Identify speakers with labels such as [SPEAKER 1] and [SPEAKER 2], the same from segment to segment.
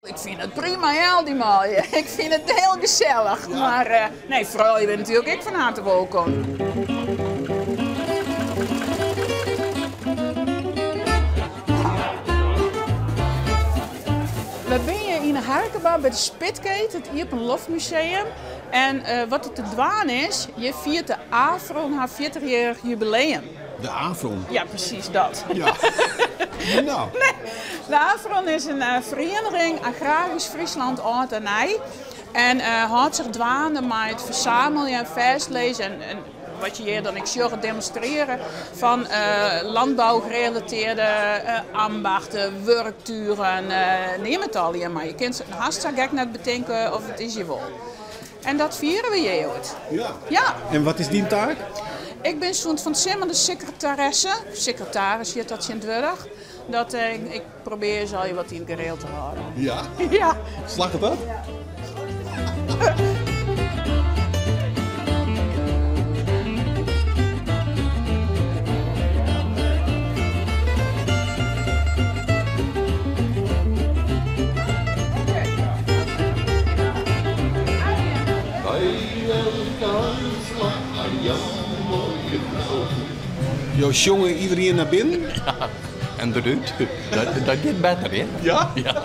[SPEAKER 1] Ik fyn it prima heal dy manlju. Ik fyn it hiel gesellich. Mar nee, froulju binne natuerlik ek fan harte wolkom. Wy binne hjir yn de Harkema by de Spitkeet, it Iepenloftmuseum. En wat der te dwaan is, hjir fiert de Afron har fjirtichjierrich jubileum.
[SPEAKER 2] De Afron?
[SPEAKER 1] Ja, presys dat.
[SPEAKER 2] Ja. Nou.
[SPEAKER 1] Nee, de Afron is in ferieniging Agrarysk Friesland âld en nij. En hâldt sich dwaande mei it fersameljen en fêstlizzen en wat je hjir dan ek sjogge, demonstrearjen fan landbougerelateerde ambachten, wurktugen, neam it allegear mar. Je kinne it hast sa gek net betinke of it is hjir wol. En dat fiere we hjir hjoed.
[SPEAKER 2] Ja.
[SPEAKER 1] Ja.
[SPEAKER 2] En wat is dyn taak?
[SPEAKER 1] Ik bin sûnt fan 't simmer de sekretaresse, sekretaris hjit dat tsjintwurdich. Dat ik probearje se allegear wat yn it gereel te hâlden.
[SPEAKER 2] Ja?
[SPEAKER 1] Ja.
[SPEAKER 2] Slagget dat? Jo sjonge iderien nei binnen?
[SPEAKER 3] Ja, en derút. Dat giet better, hè?
[SPEAKER 2] Ja?
[SPEAKER 3] Ja.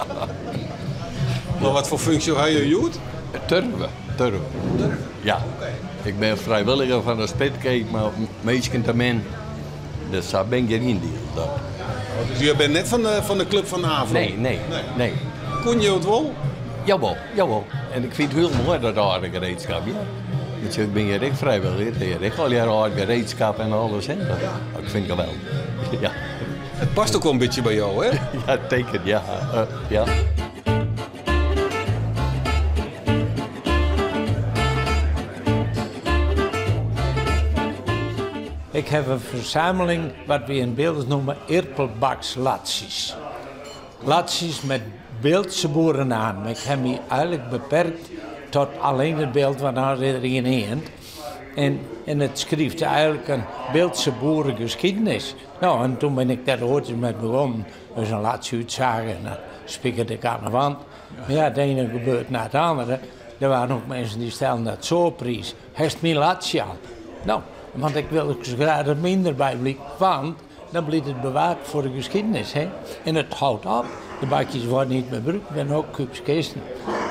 [SPEAKER 2] Mar wat foar funksje ha jo hjoed?
[SPEAKER 3] Turve, turve. Ja. Ik bin frijwilliger fan de Spitkeet, mar minsken te min. Dus sa bin ik hjir yndield.
[SPEAKER 2] Dus jo binne net fan de klup fan de Afro?
[SPEAKER 3] Nee, nee, nee.
[SPEAKER 2] Koenen jo it wol?
[SPEAKER 3] Jawol, jawol. En ik fyn it hiel moai dat âlde gereedskap. Ja. Want ik bin hjir ek frijwilliger, hjir ek allegear âld gereedskap en alles. Hè. Dat, ik fyn it geweldich. Ja.
[SPEAKER 2] It past ek wol in bytsje by jo, hè?
[SPEAKER 3] Ja, tink it, ja. Ja.
[SPEAKER 4] Ik heb een verzameling wat we in Bildt noemen erpelbakslatsjes. Latsjes met Bildtse boerennamen. Ik heb me eigenlijk beperkt tot alleen het beeld, want dan is er geen eind. En, en het schrijft eigenlijk een Bildtse boerengeschiedenis. Nou, en toen ben ik daar ooit mee begonnen. Dus een latsje uitzagen en dan spikkerde ik aan de wand. Maar ja, het ene gebeurt na het andere. Er waren ook mensen die stelden dat zo op prijs. Heeft mijn latsje al? Nou, want ik wil ook zo graag dat minder bij blijft, want dan blijft het bewaard voor de geschiedenis. Hè? En het houdt op. De bakjes worden niet meer gebruikt, ben ook kubskisten.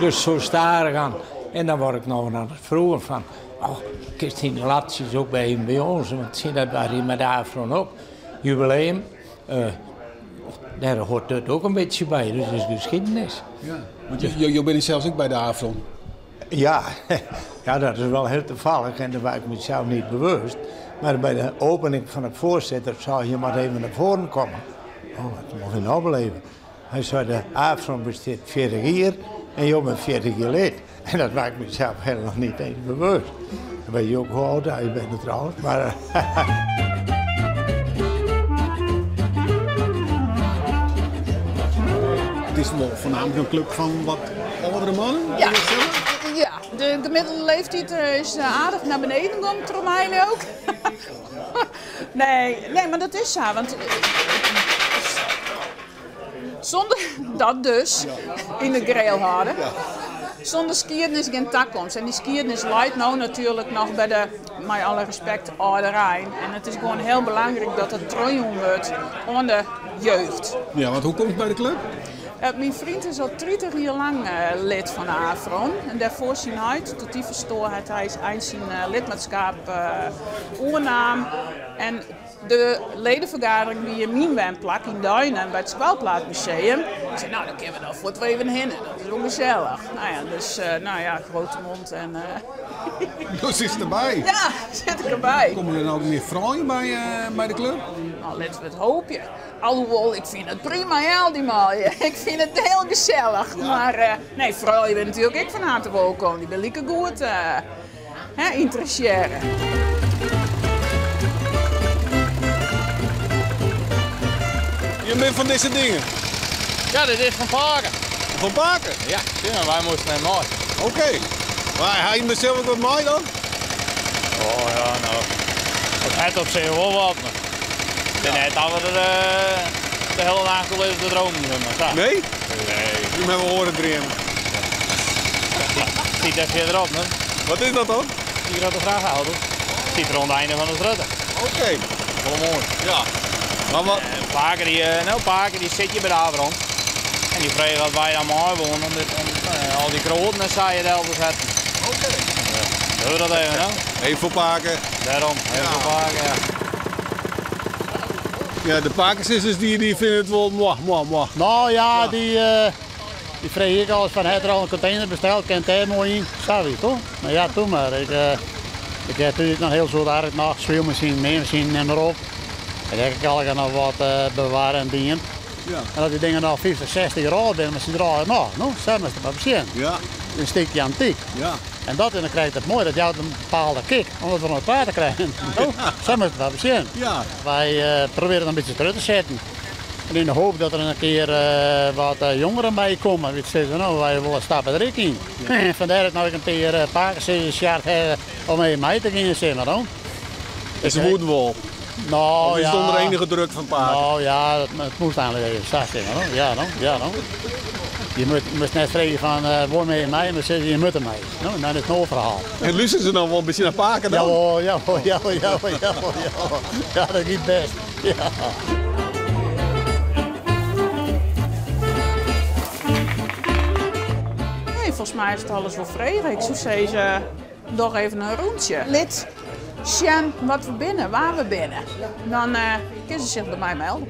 [SPEAKER 4] Dus zo starig aan. En dan word ik nou aan het vroegen van, oh, kist die latsjes ook bij bij ons? Want zie dat waren hier met de Afron ook. Jubileum, daar hoort het ook een beetje bij, dus het is geschiedenis.
[SPEAKER 2] Ja, want je bent zelfs ook bij de Afron.
[SPEAKER 4] Ja, ja, dat is wel heel toevallig en daar was ik mezelf niet bewust. Maar bij de opening van het voorzitter zou je maar even naar voren komen. Oh, wat moet je nou beleven? Hij zei, de Afron bestaat 40 jaar en je bent 40 jaar lid. En dat was ik mezelf helemaal niet eens bewust. Dan weet je ook hoe oud je bent trouwens. Maar,
[SPEAKER 2] Het is wel voornamelijk een club van wat oudere mannen?
[SPEAKER 1] Ja. Ja, de gemiddelde leeftijd is aardig naar beneden gekomen, door mij ook. Nee, nee, maar dat is zo. Want zonder dat dus in de grill houden. Zonder skiën is geen toekomst. En die skiën is light nou natuurlijk nog bij de, met alle respect, oude Rijn. En het is gewoon heel belangrijk dat het trojon wordt aan de jeugd.
[SPEAKER 2] Ja, want hoe komt het bij de club?
[SPEAKER 1] Mijn vriend is al 30 jaar lang lid van de Afron. En daarvoor zijn uit, tot die verstoor had hij eind zijn lidmaatschap oornaam. En de ledenvergadering die in mijn wenplak in Duinen bij het Schuilplaatmuseum. Ik zei, nou dan kunnen we daar voor het even heen. Dat is ook gezellig. Nou ja, dus nou ja, grote mond en.
[SPEAKER 2] Dus is het erbij?
[SPEAKER 1] Ja, zit ik erbij.
[SPEAKER 2] Komen er nou ook meer vrouwen bij de club?
[SPEAKER 1] Nou, laten we het hopen. Alhoewel, ik vind het prima, hè, die man. Ik vind het heel gezellig. Ja. Maar nee, vrouwen ben natuurlijk ik van harte welkom. Die ben lekker goed hè, interesseren.
[SPEAKER 2] Je bent van deze dingen?
[SPEAKER 5] Ja, dit is van Paken.
[SPEAKER 2] Van Paken?
[SPEAKER 5] Ja, ja, wij moesten naar mooi.
[SPEAKER 2] Oké. Okay. Maar hij je mezelf ook wat mooi dan?
[SPEAKER 5] Oh ja, nou. Het heeft op zich wel wat. Maar het is net dat we er. de hiele nacht te lizzen te dromen, zeg maar. Sa.
[SPEAKER 2] Nee?
[SPEAKER 5] Nee.
[SPEAKER 2] Jim hawwe oare dreamen.
[SPEAKER 5] Stiet dêr fierderop, ne?
[SPEAKER 2] Wat is dat dan?
[SPEAKER 5] Dy grutte frachtauto. Stiet der oan it einde fan de strjitte.
[SPEAKER 2] Oké.
[SPEAKER 5] Wol moai.
[SPEAKER 2] Ja. Mar wat...
[SPEAKER 5] Pake dy, no, pake dy sit hjir by de Avron. En dy frege oft wy dan mei woene om dit, om, al dy kroaden en sa hjir del te setten.
[SPEAKER 2] Oké.
[SPEAKER 5] Ja. Dogge we dat even, no?
[SPEAKER 2] Even foar pake.
[SPEAKER 5] Dêrom, even foar pake, ja.
[SPEAKER 2] Ja, de pakesizzers dy, dy fine it wol moah, moah, moah.
[SPEAKER 6] No ja, dy, dy frege ik alris fan, hat er al in kontener besteld, kin it dêr moai yn? Sa wie it toch? Mar ja, toe mar. Ik, ik ha natuerlik noch hiel soad ark noch, swielmasinen, meanmasinen, nim mar op. Dêr ha ik allegear noch wat bewarre en dien.
[SPEAKER 2] Ja.
[SPEAKER 6] En as dy dingen noch 50, 60 jier âld binne, mar se draaie noch, no, sa moatst it mar besjen.
[SPEAKER 2] Ja.
[SPEAKER 6] In stikje antyk.
[SPEAKER 2] Ja.
[SPEAKER 6] En dat, en dan krijst it moai, dat jout in bepaalde kick om it wer oan it praat te krijen. No, sa moatst it mar besjen.
[SPEAKER 2] Ja.
[SPEAKER 6] Wy probearje it in bytsje terug te setten. En yn de hoop dat der in kear wat jongeren by komme, dy't sizze, no, wy wolle stappe der ek yn. Fandêr dat no ek in pear pakesizzers sjart hawwe om even mei te gean, sis mar, no.
[SPEAKER 2] En se woenen wol?
[SPEAKER 6] No,
[SPEAKER 2] Of is it
[SPEAKER 6] ja.
[SPEAKER 2] ûnder enige druk fan pake?
[SPEAKER 6] No ja, it moast eigenlik even sa, sis mar, no. Ja, no, ja, no. Je moatst net freegje fan, wol mei mei, mar sizze je moatte mei. No, dan is it in oar ferhaal.
[SPEAKER 2] En lústerje se dan wol in bytsje nei pake dan?
[SPEAKER 6] Jawol, jawol, jawol, jawol, jawol, jawol. Ja, dat giet bêst. Ja.
[SPEAKER 1] Nee, folgens my is it alles wol frege. Ik soe sizze, doch even in rûntsje. Lit sjen wat we binne, wa we binne. Dan kinne se sich by my melde.